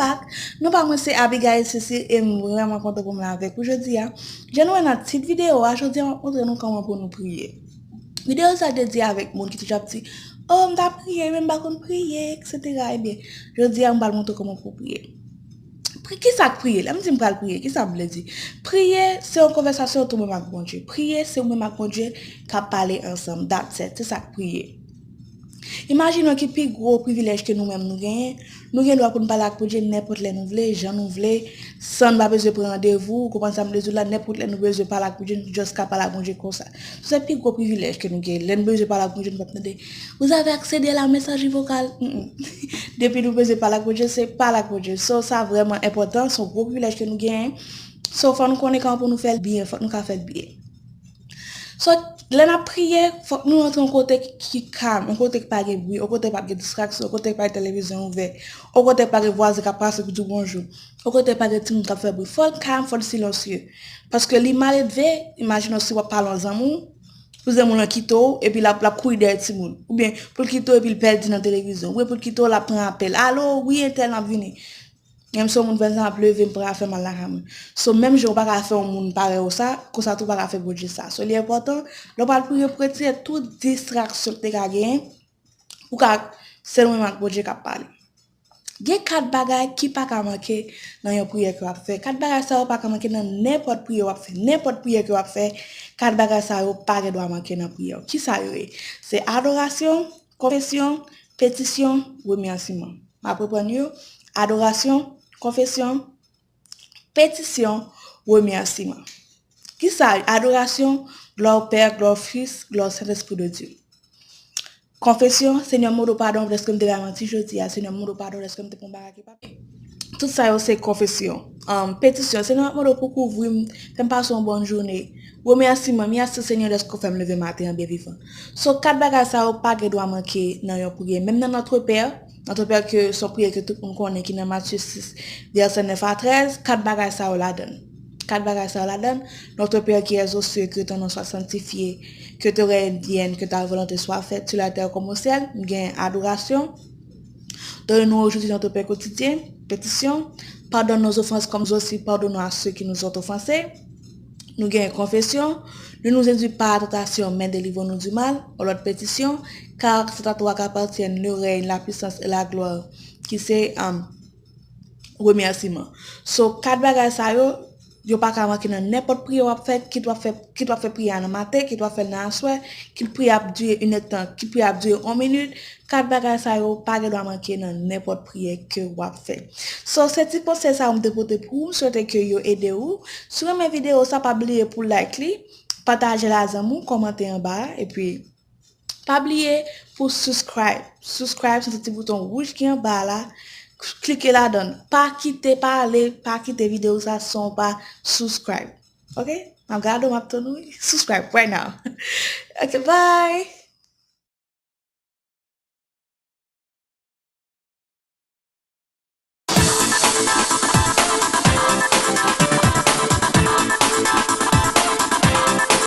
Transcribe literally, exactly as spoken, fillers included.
Pak. Non pa mwen se Abigail Cecile e m vrèman kontan pou m la avèk ou jodi a. Jan nou wè nan tit videyo a, jodi a m ap montre nou kòman pou nou priye. Videyo sa dedye avèk moun ki toujou ap di, "Oh, m ta priye, men m pa konn priye, et cetera" Ebyen, jodi a m pral montre kòman pou priye. Pri, kisa k priye? Lè m di m pral priye, kisa m vle di? Priye se yon konvèsasyon tou menm ak Bondye. Priye se ou menm ak Bondye k ap pale ansanm. That's it. Se sa k priye. Imajine w ki pi gwo privilèj ke nou menm nou genyen. Nou gen dwa pou n pale ak Bondye nenpòt lè nou vle, jan nou vle, san n pa bezwen pran randevou. Ou konprann sa m vle di w la? Nenpòt lè nou bezwen pale ak Bondye, nou just ka pale ak Bondye konsa. Se pi gwo privilèj ke nou gen. Lè n bezwen pale ak Bondye, nou p ap tande, "Vous avez accédé à la messagerie vocale." Mm-mm. Depi nou bezwen pale ak Bondye, se pale ak Bondye. So, sa vrèman enpòtan, se yon gwo privilèj ke nou genyen. So, fò nou konnen kòman pou nou fè l byen, fòk nou ka fè l byen. So, lè n ap priye, fòk nou rantre yon kote ki, ki kalm, yon kote ki pa gen bri, yon kote ki pa gen distraksyon, yon kote ki pa gen televizyon ouvè, yon kote ki pa gen vwazen k ap pase pou di w bonjou, yon kote ki pa gen timoun k ap fè bri. Fò l kalm, fò l silansye. Paske li maledve, imajine w si w ap pale yon zanmi w, pou zanmi w lan kite w, epi l ap, l ap kouri dèyè timoun. Oubyen pou l kite w epi l pèdi nan televizyon. Oubyen pou l kite w, l ap pran apèl. "Alo, wi, entèl, m ap vini." Menm si yon moun fè sa, m ap leve, m pran afè m al lakay mwen. So, menm jan w pa ka fè yon moun parèy w sa, konsa tou w pa ka fè Bondye sa. So, li enpòtan, lè w pral priye, pou retire tout distraksyon ki te ka genyen, ou ka, se ou menm ak Bondye k ap pale. Gen kat bagay ki pa ka manke nan yon priyè ke w ap fè. Kat bagay sa yo pa ka manke nan nenpòt priyè w ap fè. Nenpòt priyè ke w ap fè, kat bagay sa yo pa gen dwa manke nan priyè w. Kisa yo ye? Se adorasyon, konfesyon, petisyon, remèsiman. M ap reprann yo, adorasyon, konfesyon, petisyon, remèsiman. Kisa? Adorasyon, glwa o Pè, glwa o Fis, glwa o Sentespri de Dye. Konfesyon, Senyè, m mande w padon dèske m te bay manti jodi a. Senyè, m mande w padon dèske m te fè yon bagay ki pa byen. Tout sa yo se konfesyon. Um, petisyon, Senyè, m ap mande w pou kouvri m, fè m pase yon bòn jounen. Remèsiman, mèsi Senyè dèske w fè m leve maten an byen vivan. So, kat bagay sa yo pa gen dwa manke nan yon priyè. Menm nan Notre Père, Notre Père ke se yon priyè ke tout moun konnen ki nan Matye sis, vèsè nèf a trèz, kat bagay sa yo ladan l. Kat bagay sa yo ladan l. Notre Père qui es aux cieux, que ton nom soit sanctifié, que ton règne vienne, que ta volonté soit faite sur la terre comme au ciel. M gen adorasyon. Donne-nous aujourd'hui notre pain quotidien, petisyon. Pardonne nos offenses comme nous aussi pardonnons à ceux qui nous ont offensés. Nou gen konfesyon. Ne nous induis pas à tentation, mais délivre-nous du mal. Yon lòt petisyon. Car c'est à toi qu'appartiennent le règne, la puissance et la gloire. Ki se, um, remèsiman. So, kat bagay sa yo, yo pa ka manke nan nenpòt priyè w ap fè, kit w ap fè, kit w ap fè priyè a nan maten, kit w ap fè l nan aswè, kit priyè ap dire inèdtan, kit priyè ap dire yon minit. Kat bagay sa yo pa gen dwa manke nan nenpòt priyè ke w ap fè. So, se ti konsèy sa yo m te pote pou ou, m swete ke yo ede ou. Si w renmen videyo sa, pa bliye pou like li, pataje l a zanmi w, kòmante anba a, epi pa bliye pou subscribe. Subscribe, se ti bouton wouj ki anba a la. Klike ladan l. Pa kite, pa ale, pa kite videyo sa san w pa subscribe. Ok? M ap gade w, m ap tann ou. Subscribe right now. Ok, bye!